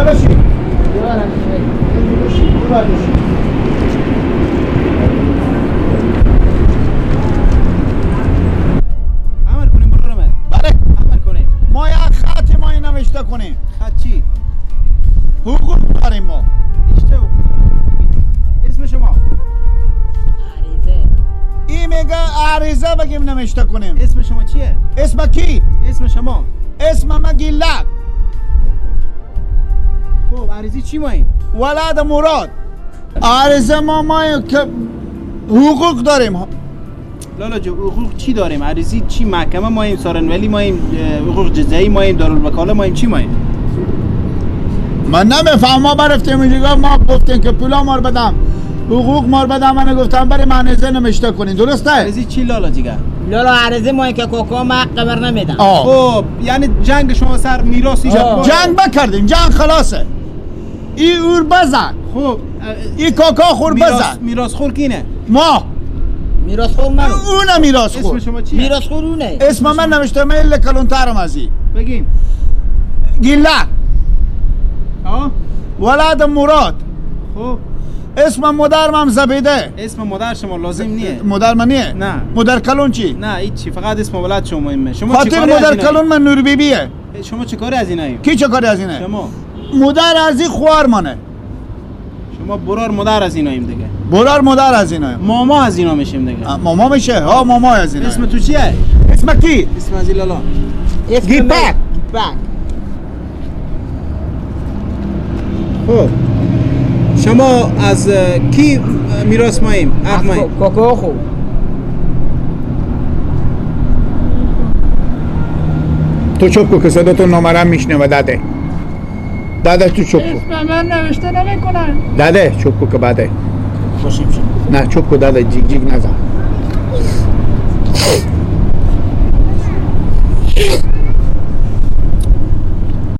بشی. بشی. امر کنیم برو من. بله. امر کنیم. ما یک خط ما نوشته کنیم. خط چی؟ حقوق داریم ما. اشته حقوق. اسم شما؟ عریضه. این میگه عریضه بگیم نوشته کنیم. اسم شما چیه؟ اسم کی؟ اسم شما؟ اسم ما گیلک. خب عریضه چی ماییم؟ ولد مراد. عریضه ما ماییم که حقوق داریم. لالا جو حقوق چی داریم؟ عریضی چی؟ محکمه ماییم، سارنولی ماییم، حقوق جزایی ماییم، دارالوکاله ماییم، چی ماییم؟ من نمیفهم. ما برفتیم اینجا ما گفتیم که پولا مار بدم، حقوق مار بدم. من گفتم برای عریضه نوشته کنین. درسته؟ عریضی چی لالا جیگر؟ لالا عریضه ماییم که کوکو ما حق بر نمیدم. خب یعنی جنگ شما سر میراث اینجا جنگ بکردیم، جنگ خلاصه. ای اور بزن. خب ای کاکا خور بزن. میراث خور کینه؟ ما میراث خور منو. اونه میراث خور. اسم شما چیه؟ میراث خور اونه. اسم من نوشته من کلونترم ازی. بگیم. گیلک. ها؟ ولد مراد. خب اسم مادرم هم زبیده. اسم مادر شما لازم نیه. مادر من نیه؟ نه. مادر کلون چی؟ نه هیچ، فقط اسم ولد شما مهمه. شما خاطر مادر کلون من نور بیبیه. شما چه کاری از ایناییم؟ کی چه کاری از اینه؟ شما. مادر از این خوار مانه. شما برار مادر از ایناییم دیگه. برار مادر از ایناییم. ماما از اینا میشیم دیگه. ماما میشه؟ ها ماما از اینا. اسم تو چیه؟ اسم کی؟ اسم از لالا. اسم گیپک. گیپک. خب شما از کی میراث ماییم؟ حق ماییم؟ کوکو خو. تو چوب کو که صدا تو نامرم میشنوه. داده داده تو چوب کو. اسم من نوشته نمیکنن. داده چوب کو که بعده نه چوب کو داده جیگ جیگ نزن.